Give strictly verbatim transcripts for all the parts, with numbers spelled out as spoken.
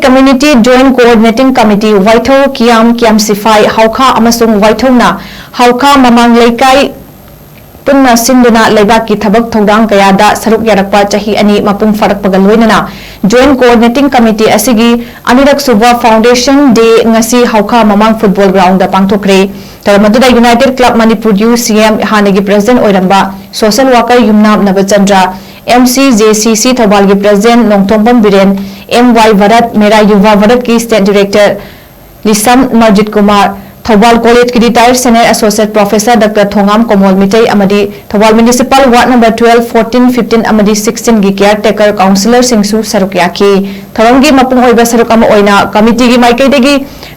Community Joint Coordinating Committee, ꯋꯥꯏꯊꯧ, ꯀꯤꯌꯥꯝ, ꯀꯤꯌꯥꯝ ꯁꯤꯐꯥꯏ, ꯍꯥꯎꯈꯥ ꯑꯃꯁꯨꯡ ꯋꯥꯏꯊꯧꯅ ꯍꯥꯎꯈꯥ ꯃꯃꯥꯡ ꯂꯩꯀꯥꯏ ꯄꯨꯟꯅ ꯁꯤꯟꯗꯨꯅ ꯂꯩꯕꯥꯛꯀꯤ ꯊꯕꯛ ꯊꯧꯗꯥꯡ ꯀꯌꯥꯗ ꯁꯔꯨꯛ ꯌꯥꯔꯛꯄ ꯆꯍꯤ ꯑꯅꯤ ꯃꯄꯨꯡ ꯐꯥꯔꯛꯄꯒ ꯂꯣꯏꯅꯅ Joint Coordinating Committee ꯑꯁꯤꯒꯤ ꯑꯅꯤꯔꯛ ꯁꯨꯕ Foundation Day ꯉꯁꯤ ꯍꯥꯎꯈꯥ ꯃꯃꯥꯡ football ground ꯗ ꯄꯥꯡꯊꯣꯛꯈ꯭ꯔꯦ꯫ ꯊꯧꯔꯝ ꯑꯗꯨꯗ United Club Manipur U C M ꯍꯥꯟꯅꯒꯤ president ꯑꯣꯏꯔꯝꯕ social worker ꯌꯨꯝꯅꯥꯝ ꯅꯕꯆꯟꯗ꯭ꯔ, M C J C C ꯊꯧꯕꯥꯜꯒꯤ president Nongthombam Biren, M Y Bharat, ꯃꯦꯔꯥ ꯌꯨꯚꯥ ꯚꯥꯔꯠꯀꯤ state director ꯂꯤꯁꯝ ꯃꯔꯖꯤꯠ ꯀꯨꯃꯥꯔ, ꯊꯧꯕꯥꯜ ꯀꯣꯂꯦꯖꯀꯤ retired senior associate professor Doctor ꯊꯣꯉꯥꯝ ꯀꯣꯃꯣꯜ ꯃꯤꯇꯩ ꯑꯃꯗꯤ Thoubal municipal ward number twelve, fourteen, fifteen ꯑꯃꯗꯤ sixteen ꯒꯤ caretaker councillor ꯁꯤꯡꯁꯨ ꯁꯔꯨꯛ ꯌꯥꯈꯤ꯫ ꯊꯧꯔꯝꯒꯤ ꯃꯄꯨꯡ ꯑꯣꯏꯕ ꯁꯔꯨꯛ ꯑꯃ ꯑꯣꯏꯅ committee ꯒꯤ ꯃꯥꯏꯀꯩꯗꯒꯤ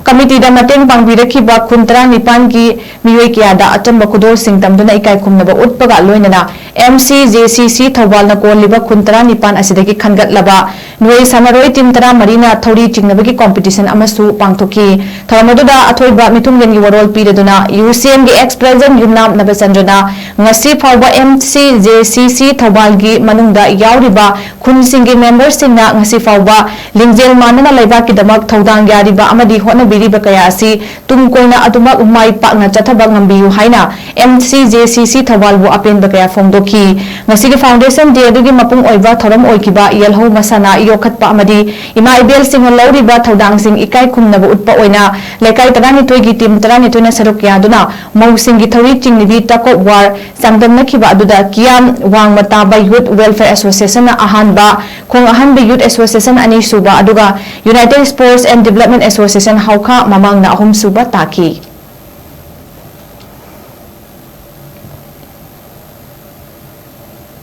committee ꯗ ꯃꯇꯦꯡ ꯄꯥꯡꯕꯤꯔꯛꯈꯤꯕ ꯈꯨꯟ ꯇꯔꯥꯅꯤꯄꯥꯟꯒꯤ ꯃꯤꯑꯣꯏ ꯀꯌꯥꯗ ꯑꯆꯝꯕ ꯈꯨꯗꯣꯜꯁꯤꯡ ꯇꯝꯗꯨꯅ ꯏꯀꯥꯏ ꯈꯨꯝꯅꯕ ꯎꯠꯄꯒ ꯂꯣꯏꯅꯅ M C J C C ꯊꯧꯕꯥꯜꯅ ꯀꯣꯜꯂꯤꯕ ꯈꯨꯟ ꯇꯔꯥꯅꯤꯄꯥꯟ ꯑꯁꯤꯗꯒꯤ ꯈꯟꯒꯠꯂꯕ ꯅꯣꯏ ꯁꯥꯟꯅꯔꯣꯏ team ꯇꯔꯥꯃꯔꯤꯅ ꯊꯧꯔꯤ ꯆꯤꯡꯅꯕꯒꯤ competition ꯑꯃꯁꯨ ꯄꯥꯡꯊꯣꯛꯈꯤ꯫ ꯊꯧꯔꯝ ꯑꯗꯨꯗ ꯑꯊꯣꯏꯕ ꯃꯤꯊꯨꯡꯂꯦꯟꯒꯤ ꯋꯥꯔꯣꯜ ꯄꯤꯔꯗꯨꯅ U C M ꯒꯤ ex president ꯌꯨꯝꯅꯥꯝ ꯅꯕꯆꯟꯗ꯭ꯔꯅ ꯉꯁꯤ ꯐꯥꯎꯕ M C J C C ꯊꯧꯕꯥꯜꯒꯤ ꯃꯅꯨꯡꯗ ꯌꯥꯎꯔꯤꯕ ꯈꯨꯟꯁꯤꯡꯒꯤ member ꯁꯤꯡꯅ ꯉꯁꯤ ꯐꯥꯎꯕ ꯂꯤꯡꯖꯦꯜ ꯃꯥꯟꯅꯅ ꯂꯩꯕꯥꯛꯀꯤꯗꯃꯛ ꯊꯧꯗꯥꯡ ꯌꯥꯔꯤꯕ ꯑꯃꯗꯤ ꯍꯣꯠꯅꯕꯤꯔꯤꯕ ꯀꯌꯥ ꯑꯁꯤ ꯇꯨꯡ ꯀꯣꯏꯅ ꯑꯗꯨꯃꯛ ꯃꯥꯏ ꯄꯥꯛꯅ ꯆꯠꯊꯕ ꯉꯝꯕꯤꯌꯨ ꯍꯥꯏꯅ M C J C C ꯊꯧꯕꯥꯜꯕꯨ ꯑꯄꯦꯟꯕ ꯀꯌꯥ ꯐꯣꯡꯗꯣꯛꯈꯤ꯫ ꯉꯁꯤꯒꯤ Foundation Day ꯑꯗꯨꯒꯤ ꯃꯄꯨꯡ ꯑꯣꯏꯕ ꯊꯧꯔꯝ ꯑꯣꯏꯈꯤꯕ ꯌꯦꯜꯍꯧ ꯃꯁꯥꯟꯅ ꯌꯣꯛꯈꯠꯄ ꯑꯃꯗꯤ ꯏꯃꯥ ꯏꯕꯦꯜꯁꯤꯡꯅ ꯂꯧꯔꯤꯕ ꯊꯧꯗꯥꯡꯁꯤꯡ ꯏꯀꯥꯏ ꯈꯨꯝꯅꯕ ꯎꯠꯄ ꯑꯣꯏꯅ ꯂꯩꯀꯥꯏ ꯇꯔꯥꯅꯤꯊꯣꯏꯒꯤ team ꯇꯔꯥꯅꯤꯊꯣꯏꯅ ꯁꯔꯨꯛ ꯌꯥꯗꯨꯅ ꯃꯧꯁꯤꯡꯒꯤ ꯊꯧꯔꯤ ꯆꯤꯡꯂꯤꯕꯤ tug of war ꯆꯥꯡꯗꯝꯅꯈꯤꯕ ꯑꯗꯨꯗ ꯀꯤꯌꯥꯝ ꯋꯥꯡꯃ ꯇꯥꯕ Youth Welfare Association ꯅ ꯑꯍꯥꯟꯕ, ꯈꯣꯡ ꯑꯍꯟꯕ Youth Association ꯑꯅꯤꯁꯨꯕ, ꯑꯗꯨꯒ United Sports and Development Association ꯍꯥꯎꯈꯥ ꯃꯃꯥꯡꯅ ꯑꯍꯨꯝꯁꯨꯕ ꯇꯥꯈꯤ꯫